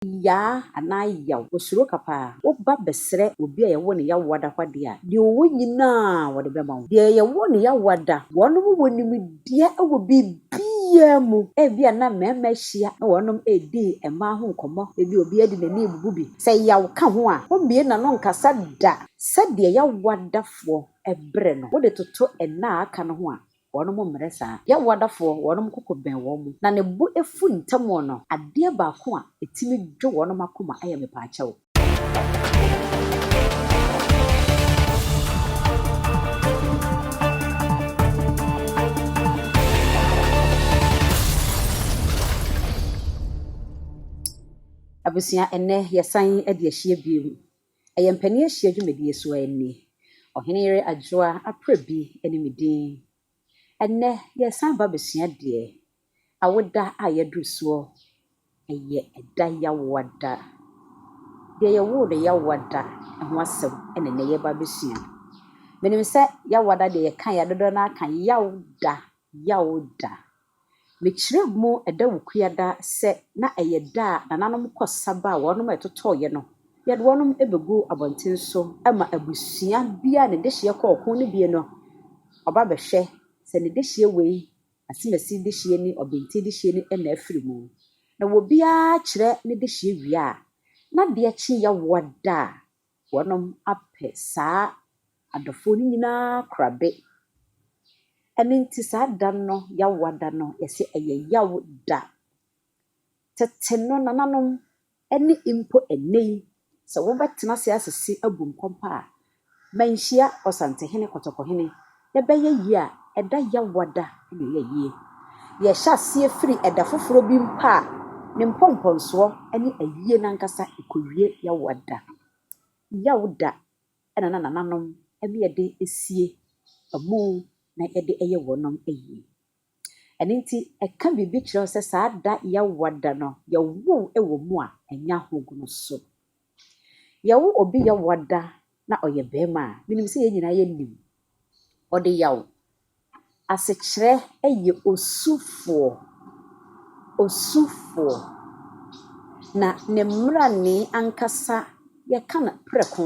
Yaa anaa yaw, osuro ka paa. Woba bɛsrɛ obi a yɛwoo no Yawoada hɔ adeɛ a, deɛ ɔwɔ nyinaa wɔde bɛma wo. Deɛ yɛwoo no Yawoada, wɔnom wɔ nimdeɛ wɔ biribiara mu. Ebia na mmarima ahyia na wɔnom redi mmaa ho nkɔmmɔ, ebia obi de n'ani rebubu bi. Sɛ yaw ka ho a, ɔmmue n'ano nkasa da. Sɛdeɛ Yawoadafoɔ brɛ no, wode toto nna a aka no ho a, Wɔnom mmrɛ saa. Yawadafoɔ, wɔnom koko bɛn wɔn mo, na ne bo fu ntɛm no, adeɛ baako a ɛtumi dwo wɔnom akoma yɛ mepaakyɛw. Abusua, ɛnnɛ yɛsan de ahyia bio. Ɛyɛ mpanin ahyia dwumadie so ara nie. Ɔhene yere Adwoa Aprebi ne me din. Ɛnnɛ yɛresan aba abɛsua deɛ awoda a yɛaduru soɔ yɛ ɛda Yawoada. Deɛ yɛwoo no Yawoada ho asɛm na ɛnnɛ yɛreba abɛsua. Menim sɛ Yawoada deɛ yɛka yɛ a dodoɔ no ara ka Yawda, Yawda. Mekyerɛɛ mu ɛda Wukuada sɛ na ɛyɛ da a nananom kɔ sa ba a wɔnom ɛtotɔeɛ no, yɛde wɔnom bɛgu abɔnten so ma abusua biara a ne dehyeɛ kɔ ɔko no bie no, ɔba bɛhwɛ sɛ ne dehyeɛ wei, Asemasi dehyeɛ ni, Ɔbenten dehyeɛ ni na afiri mu. Na obiara kyerɛ ne dehyeɛ wie a, na adeɛ kye Yawoa da a, wɔnom apɛ saa adɔfoɔ no nyinaa korabe. Ɛno nti saa da no, Yawoa da no, yɛse ɛyɛ yaw da. Tete no nananom ne mpo ɛnnɛ yi, sɛ wobɛtena ase asese abu nkɔmpa a, manhyia Ɔsantehene Kɔtɔkɔhene, yɛbɛyɛ yie a, ɛda Yawoa da na ɛyɛ ayie. Yɛhyɛ aseɛ firi ɛda foforɔ bi mpo a, ne mpɔmpɔnsoɔ ne ayie no ankasa ɛkɔwie Yawoa da. Yaw da na na nananom ne yɛde sie amu na yɛde yɛ wɔnom ayie. Ɛno nti ɛka biribi kyerɛ wo sɛ saa da Yawoa da no yɛwo wo wɔ mu a ɛnyɛ ahogono so. Yɛwo obi Yawoa da na ɔyɛ barima a, menim sɛ yɛn nyinaa yɛnim. Ɔde yaw Asekyerɛ yɛ osufoɔ, osufoɔ. Na ne mmrane ankasa yɛka no prɛko,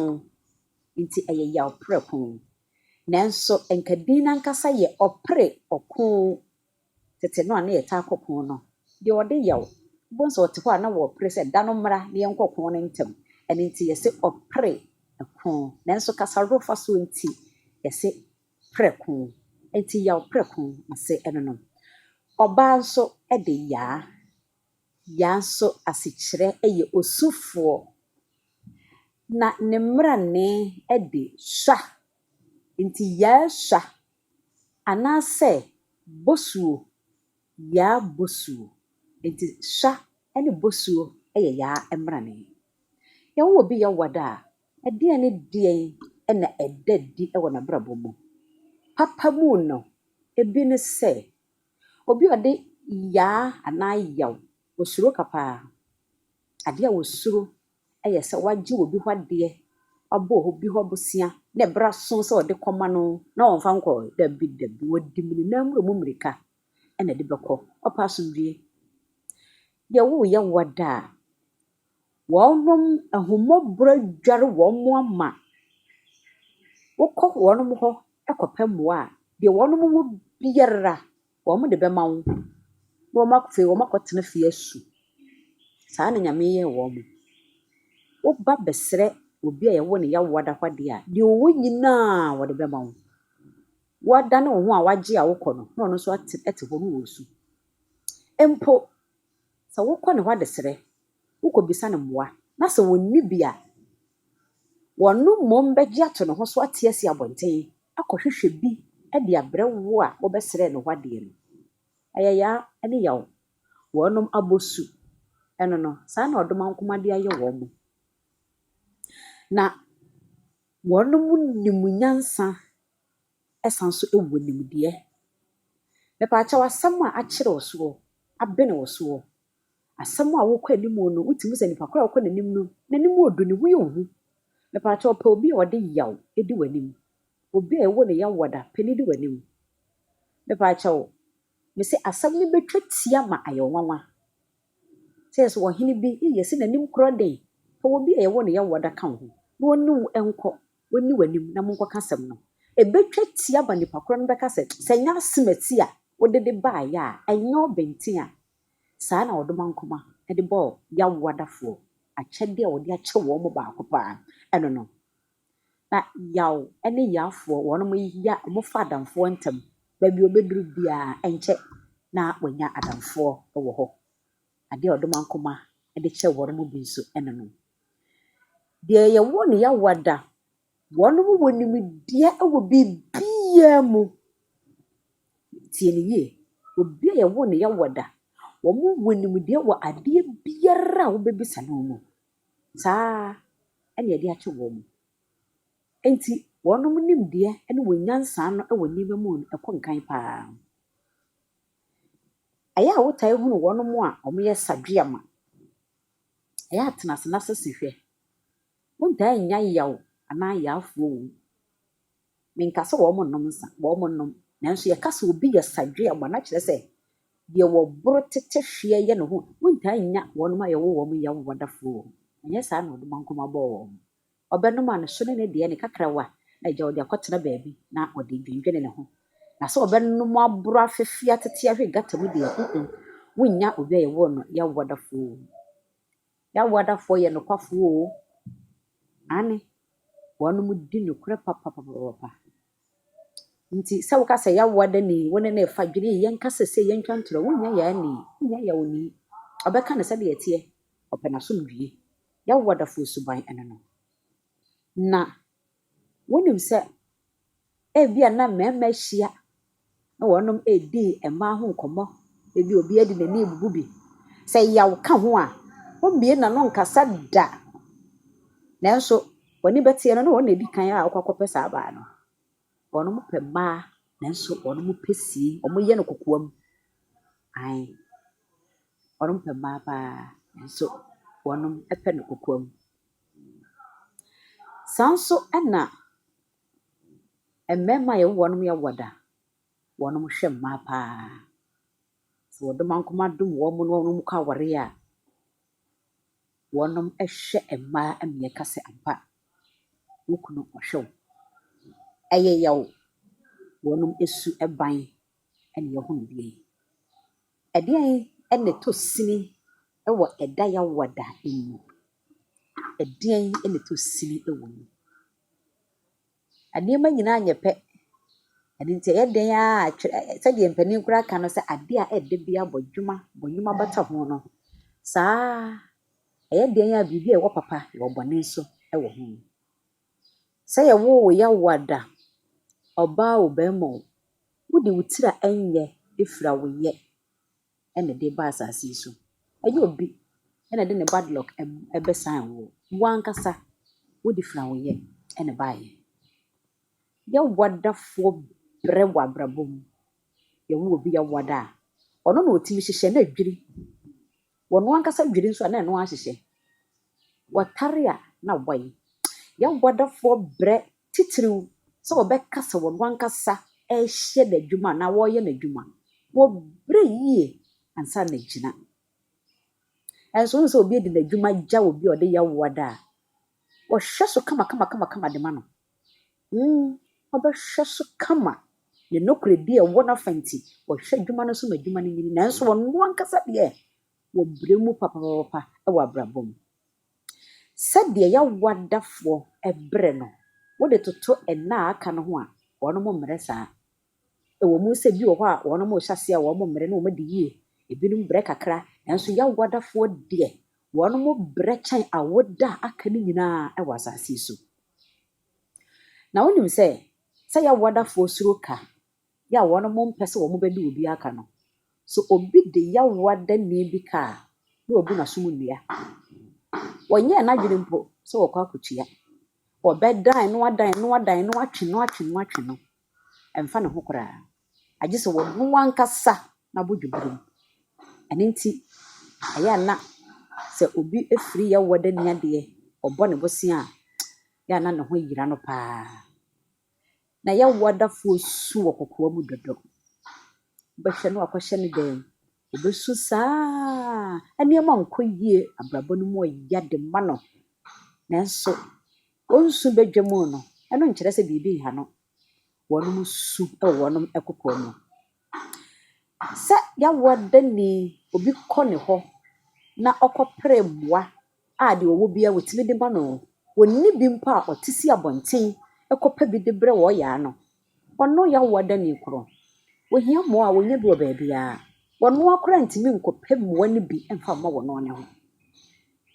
nti ɛyɛ yaw prɛko. Nanso nka din no ankasa yɛ ɔpere ɔko. Tete no a na yɛtaa kɔ ko no, deɛ ɔde yaw, wobɛhu sɛ ɔte hɔ a na ɔrepere sɛ da no mmra na yɛnkɔ ko no ntɛm. Ɛno nti yɛse ɔpere ko. Nanso kasarofa soɔ nti, yɛse prɛko. Enti yaw prɛko ase ɛno no. Ɔbaa nso de yaa. Yaa nso asekyerɛ yɛ osufoɔ. Na ne mmrane de sua. Enti yaa sua anaasɛ bosuo, yaa bosuo. Enti sua ne bosuo yɛ yaa mmrane. Yɛwo obi Yawada a, ɛdeɛn ne deɛn na ɛda adi wɔ n'abrabɔ mu? Papa mu no, ebi ne sɛ, obi a ɔde yaa anaa yaw, ɔsuro ka paa. Adeɛ a ɔsuro yɛ sɛ wagye obi hɔ adeɛ, wabɔ obi hɔ bosea na ɛberɛ aso sɛ ɔde kɔma no na ɔmfa nkɔeɛ. Dabi dabi, ɔdi ne nan mu mmirika na ɛde bɛkɔ. Ɔpɛ asomdwoeɛ. Deɛ woreyɛ wo ada a, Wɔnom ahummɔborɔ adware wɔn ama wokɔ wɔn hɔ kɔpɛ mmoa a, deɛ wɔn wɔ biara wɔde bɛma wo na wɔn afei wɔakɔtena fie asu. Saa na Nyame yɛɛ wɔn. Woba bɛsrɛ obi a yɛwoo no Yawoada hɔ adeɛ a, deɛ ɔwɔ nyinaa wɔde bɛma wo. Woadane wo ho a woagye a wokɔ no, na ɔno nso ate te hɔ na ɔresu. Mpo sɛ wokɔ ne hɔ adesrɛ, wokɔbisa no mmoa, na sɛ ɔnni bi a, ɔno mmom bɛgye ato ne ho so ate asi abɔnten akɔhwehwɛ bi de abrɛ wo a wobɛsrɛɛ ne hɔ adeɛ no. Ɛyɛ yaa ne yaw. Wɔnom abɔ su. Ɛno no, saa na ɔdomankoma de ayɛ wɔn. Na wɔnom nim nyansa san nso wɔ nimdeɛ. Mepaakyɛw asɛm a akyere wo soɔ, abene wo soɔ, asɛm a wokɔ anim no, wotumi sɛ nipa koro a wokɔ n'anim no, n'anim ɔdu, ne ho yɛ ohu. Mepaakyɛw pɛ obi a ɔde yaw di w'anim. Obi a ɛwɔ ne yaw wɔ da, pɛ no di w'anim. Mepaakyɛw, mese asɛm no bɛtwa tia ma ayɛ wo nwanwa. Sɛ yɛsɛ ɔhene bi, yɛsi n'anim korɔ den, fa obi a yɛwɔ no Yawoada ka wo ho, na ɔne wo nkɔ, ɔnni w'anim na monkɔka asɛm no. Ɛbɛtwa tia ma nipa korɔ no bɛka sɛ, sɛ ɛnyɛ asɛm a wode de baeɛ a, ɛnyɛ ɔbɛnten a. Saa na Ɔdomankoma de bɔɔ Yawoadafoɔ akyɛdeɛ a ɔde akyɛ wɔn mu baako paa ɛno no. Na Yaw ne Yaafoɔ, wɔn ya, wɔfa adamfoɔ ntɛm. Baabi a wɔbɛduru biara, ɛnkyɛ na wɔanya adamfoɔ wɔ hɔ. Adeɛ a Ɔdomankoma de kyɛɛ wɔn mu bi nso ne no. Deɛ yɛwɔ no Yawoada, wɔn wɔ nimdeɛ wɔ biribiara mu. Tie no yie, obi a yɛwɔ no Yawoada, wɔn wɔ nimdeɛ wɔ adeɛ biara a wobɛbisa no mu. Saa ara na yɛde akyɛ wɔn. Enti wɔn nimdeɛ ne wɔn nyansa no wɔ nneɛma mu no, ɛkɔ nkan paa. Ɛyɛ a wotaa hunu wɔn a wɔyɛ sadweama. Ɛyɛ a tena ase na sese hwɛ. Wontaa nnya yaw anaa yaafoɔ wɔ mu. Menka sɛ wɔnnom nsa, wɔnom. Nanso yɛka sɛ obi yɛ sadweama na kyerɛ sɛ deɛ wɔboro tete hweɛ yɛ ne ho. Wontaa nnya wɔn a yɛwɔ wɔn yawadafoɔ wɔ mu. Ɛnyɛ saa na Ɔdomankoma bɔɔ wɔn. Ɔbɛnom a ne so ne ne deɛ ne kakrawa na agya ɔde akɔtena baabi na ɔde dwendwene ne ho. Na sɛ ɔbɛnom aboro afefe atete ahwe gata mu deɛ, mm wonnya obi a yɛwɔ no yawadafoɔ wɔ mu. Yawadafoɔ yɛ nokwafoɔ o. Aane, wɔnom di nokorɛ papapapapa. Nti sɛ woka sɛ yawadani, wo ne no ɛfa dwene yi, yɛnka sɛ sei, yɛntwa ntorɔ, wonnya yaani, wonnya yawni. Ɔbɛka no sɛdeɛ ɛteɛ, ɔpɛ n'asomdwie. Yawadafoɔ suban ɛno no. Na wonim sɛ ebia na mmarima ahyia na wɔnom redi mmaa ho nkɔmmɔ, ebi obi de n'ani rebubu bi. Sɛ yaw ka ho a, ommue n'ano nkasa da. Nanso w'ani bɛteɛ no na wɔn na edi kan a wɔkɔ akɔpɛ saa baa no. Wɔnom pɛ mmaa nanso wɔnom pɛ sie, wɔyɛ no kokoam. Ae, wɔnom pɛ mmaa paa nanso wɔnom pɛ no kokoam. Saa nso na mmarima a yɛwɔ wɔnom yɛ wada, wɔnom hwɛ mmaa paa. Sɛ Ɔdomankoma dom wɔn na wɔnom kɔ aware a, wɔnom hwɛ mmaa ma yɛka sɛ ampa, wo kunu ɔhwɛ wo. Ɛyɛ yaw, wɔnom su ban na yɛhunu bi yi. Ɛdeɛn na ɛtɔ sini wɔ ɛda Yawada mu? Ɛdeɛn na ɛtɔ sini wɔ mu? Nneɛma nyinaa nyɛ pɛ. Ɛno nti ɛyɛ den ara a twerɛ sɛdeɛ mpanin koraa ka no sɛ adeɛ a ɛda biara bɔ dwuma bɔ nnwuma bata ho no, saa ara ɛyɛ den a biribi a ɛwɔ papa, yɛwɔ bɔne nso wɔ ho. Sɛ yɛwoo wo Yawada, ɔbaa o barima o, wode wo tiri a ɛnyɛ firi awoyɛ na ɛde ba asase yi so. Ɛnyɛ obi na ɛde ne bad luck bɛsan wo. Wo ankasa wode firi awoyɛ na ɛbaeɛ. Yawadafoɔ brɛ wɔ abrabɔ mu. Yɛwo obi Yawada a, ɔno na ɔtumi hyehyɛ na adwiri. Ɔno ankasa dwiri nso a na ɛno ara hyehyɛ. Wɔtare a na wae. Yawadafoɔ brɛ titiriw sɛ wɔbɛka sɛ wɔn ankasa rehyɛ n'adwuma anaa wɔreyɛ n'adwuma. Wɔbrɛ yie ansa na agyina. Ɛnso wohu sɛ obi de n'adwuma gya obi a ɔde Yawada a, wɔhwɛ so kamakamakamakama de ma no. Ɔbɛhwɛ so kama. Ne nokorɛdie a ɛwɔ n'afa nti, ɔhwɛ adwuma no so ma adwuma no nyini. Nanso ɔno ankasa deɛ, wɔbrɛ mu papapapa wɔ abrabɔ mu. Sɛdeɛ Yawadafoɔ brɛ no, wode toto nna a aka no ho a, wɔnom mmrɛ saa. Ɛwɔ mu sɛ bi wɔ hɔ a wɔnom rehyɛ aseɛ a wɔn mmrɛ na wɔadi yie. Ebinom brɛ kakra, nanso Yawadafoɔ deɛ, wɔnom brɛ kyɛn awoda a aka no nyinaa wɔ asase yi so. Na wonim sɛ, sɛ Yawadafoɔ suro ka, yɛ a wɔnom mpɛ sɛ wɔn bɛde obi aka no, sɛ obi de Yawadani bi ka a, na wabu n'asom nnua. Wɔnyɛɛ n'adwene mpo sɛ wɔkɔ akɔtua. Wɔbɛdan no adan no adan no atwe no atwe no atwe no. Ɛmfa ne ho koraa. Agye sɛ ɔno ankasa n'abodwoberɛ mu. Ɛno nti, ɛyɛ a na sɛ obi firi Yawadani adeɛ, ɔbɔ ne bosea a, yɛ a na ne ho yera no paa. Na Yawadafoɔ su wɔ kokoa mu dodo. Wobɛhwɛ na wakɔhyɛ ne dan mu. Ɔbɛsu saa ara, nneɛma nkɔ yie, abrabɔ no mu ɔya de ma no. Nanso ɔnsu badwa mu no, ɛno nkyerɛ sɛ biribi nha no. Wɔnom su wɔ wɔnom kokoa mu. Sɛ yawoadani obi kɔ ne hɔ na ɔkɔpere mmoa a deɛ ɔwɔ biara wɔtumi de ma no, ɔnni bi mpo a ɔte si abɔnten kɔpɛ bi de brɛ wɔn yaa no, ɔno yawoadani korɔ, ɔhia mmoa a ɔnnya bi wɔ baabiara. Ɔno ara koraa ntumi nkɔpɛ mmoa no bi mfa mma ɔno ne ho.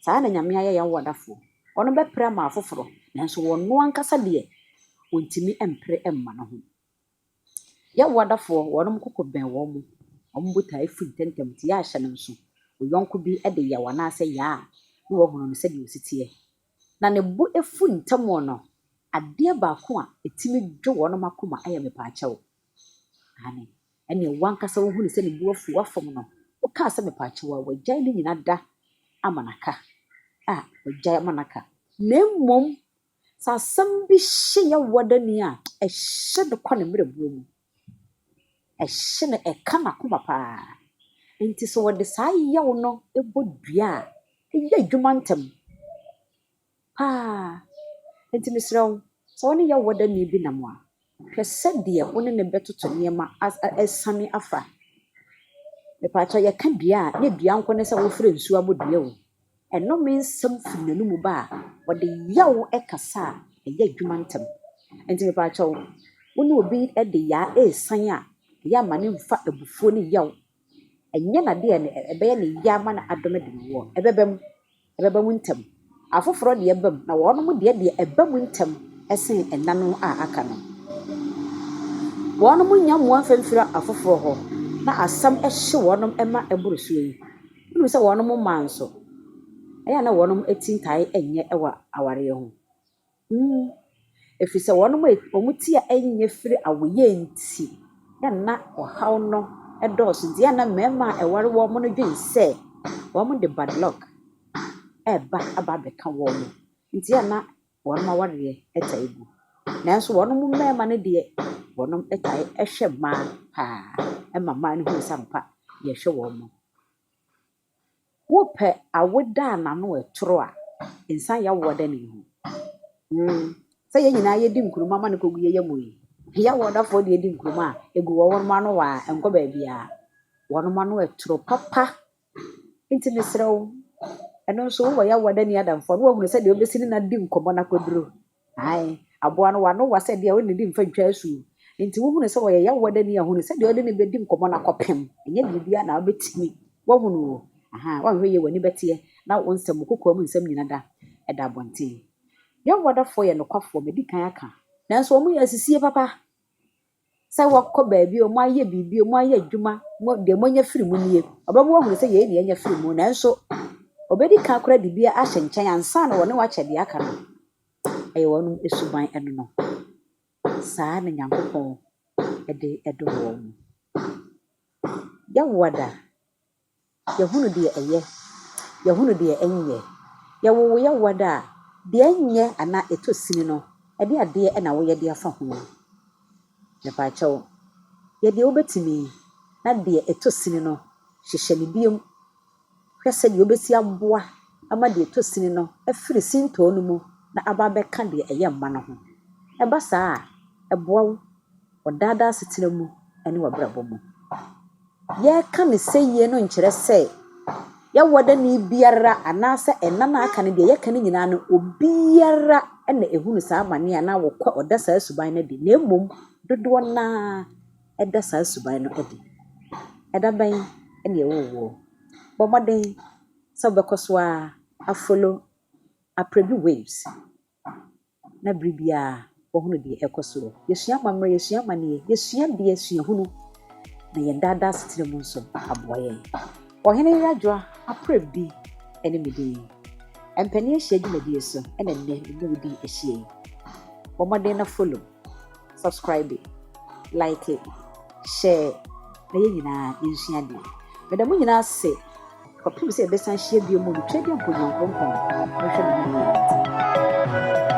Saa na Nyame ayɛ yawoadafoɔ. Ɔno bɛpere ama afoforɔ, nanso ɔno ankasa deɛ, ɔntumi mpere mma ne ho. Yawoadafoɔ, wɔnom koko bɛn wɔn mo, wɔn bo taa fu ntɛmntɛm nti yɛ ahyɛ no nso. Wo yɔnko bi de yaw anaasɛ yaa a, na wahunu no sɛdeɛ ɔsi teɛ. Na ne bo fu ntɛm no, adeɛ baako a ɛtumi dwo wɔnom akoma yɛ mepaakyɛw. Aane, ɛneɛ w'ankasa wohunu sɛ ne bo afu w'afom no, wokaa sɛ mepaakyɛw a, wagyae ne nyina da ama no aka. A, wagyae ama no aka. Na mmom, sɛ asɛm bi hye yawoadani a, ɛhye no kɔ ne mmerɛboɔ mu. Ɛhye no, ɛka n'akoma paa. Enti sɛ wɔde saa yaw no bɔ dua a, ɛyɛ adwuma ntɛm paa. Enti mesrɛ wo, sɛ wo ne yawoadani bi nam a, hwɛ sɛdeɛ wo ne no bɛtoto nneɛma asiane afa. Mepaakyɛw, yɛka dua a, nyɛ dua nko ne sɛ wofrɛ nsuo abɔ dua o. Ɛnome nsɛm firi n'anomu ba a, ɔde yaw kasa a, ɛyɛ adwuma ntɛm. Enti mepaakyɛw, wo ne obi de yaa resian a, ɛyɛ a ma no mfa abufuo ne yaw. Ɛnyɛ no adeɛ a ɛbɛyɛ no ya ama no adomedome woɔ. Ɛbɛba mu. Ɛbɛba mu ntɛm. Afoforɔ deɛ ba mu, na wɔnom deɛ deɛ ɛba mu ntɛm sen nna no a aka no. Wɔnom nnya mmoa mfa mfiri afoforɔ hɔ, na asɛm hye wɔnom ma ɛboro soɔ yi. Wonim sɛ wɔnom mmaa nso, ɛyɛ a na wɔnom ti ntae nyɛ wɔ awareɛ ho. Mm, ɛfiri sɛ wɔnom a wɔn ti a ɛnyɛ firi awoyɛ nti, yɛ na ɔhaw no dɔɔso nti, yɛ na mmarima a ɛware wɔn no dwen sɛ wɔn de bad luck ɛreba aba abɛka wɔn. Nti yɛ na wɔn awareɛ taa gu. Nanso wɔn mmarima no deɛ, wɔn taa hwɛ mmaa paa ma mmaa no hunu sɛ ampa yɛhwɛ wɔn. Wopɛ awoda a n'ano ɛtoro a, nsan yɛ awoda ne ho. Sɛ yɛn nyinaa yɛdi nkuruma ma no kɔgu yɛn yam yi, yɛ awodafoɔ deɛ di nkuruma a, ɛgu wɔn ano a, ɛnkɔ baabiara. Wɔn ano ɛtoro papa. Nti mesrɛ wo, ɛno nso wowɔ yɛ awoda ni adamfoɔ na wahunu sɛdeɛ wobɛsi ne no adi nkɔmmɔ no akɔduru. Ae, aboa no wano wa sɛ deɛ wode ne di mfa ntwa asuo. Nti wohunu sɛ wɔyɛ yawoadani a, hunu sɛdeɛ wode no bɛdi nkɔmmɔ no akɔpem. Ɛnyɛ biribiara na wobɛtumi. Woahunu o. Aha, woanhwɛ yie w'ani bɛteɛ na wo nsɛm, wo kokoam nsɛm nyina da ɛda abɔnten. Yawoadafoɔ yɛ nokwafoɔ, madi kan aka. Nanso wɔn yɛ asisie papa. Sɛ wɔkɔ baabi a wɔayɛ biribi, wɔayɛ adwuma, deɛ moanya firi mu nie. Ɔbɛma woahunu sɛ yei na yɛanya firi mu. Nanso ɔbɛdi kan koraa de bi ahyɛ nkyɛn ansa na wɔne wo akyɛ deɛ aka no. Ɛyɛ wɔn suban ɛno no. Saa na Nyankopɔn de dom wɔn. Yɛwoada. Yɛhunu deɛ ɛyɛ, yɛhunu deɛ ɛnyɛ. Yɛwo wo yɛwoada a, deɛ ɛnyɛ anaa ɛtɔ sini no, ɛde adeɛ na woyɛ de afa ho. Mepaakyɛw, yɛ deɛ wobɛtumi na deɛ ɛtɔ sini no, hyehyɛ no biom. Hwɛ sɛdeɛ wobɛsi aboa ama deɛ ɛtɔ sini no afiri sintɔɔ no mu na aba abɛka deɛ ɛyɛ mma no ho. Ɛba saa a, ɛboa wo wɔ daa daa asetena mu ne w'abrabɔ mu. Yɛreka no sɛ yie no nkyerɛ sɛ yɛwɔ dani biara anaasɛ ɛna no a aka no deɛ yɛka no nyinaa no obiara na ɛhunu saa amaneɛ anaa wɔkɔ ɔda saa suban no adi na mmom dodoɔ no ara ɛda saa suban no adi. Ɛda bɛn na ɛwɔ woɔ? Bɔ mmɔden sɛ wobɛkɔ so ara afollow Apredu Waves na bere biara wɔhunu deɛ ɛkɔ soɔ. Yɛsua amammerɛ, yɛsua amanneɛ, yɛsua deɛ suahunu na yɛn daadaa asetena mu nso aboa yɛn. Ɔhene Yadwoa Aprebi ne me din. Mpanin ahyia dwumadie so ɛna nnɛ me ne wo di ahyia yi. Bɔ mmɔden na follow, subscribe, like, share na yɛn nyinaa yɛnsua adeɛ. Meda mo nyinaa ase kɔpem sɛ yɛbɛsan ahyia bio mu no, Tweaduampɔ Nyankopɔn nhwɛ mo ho yie.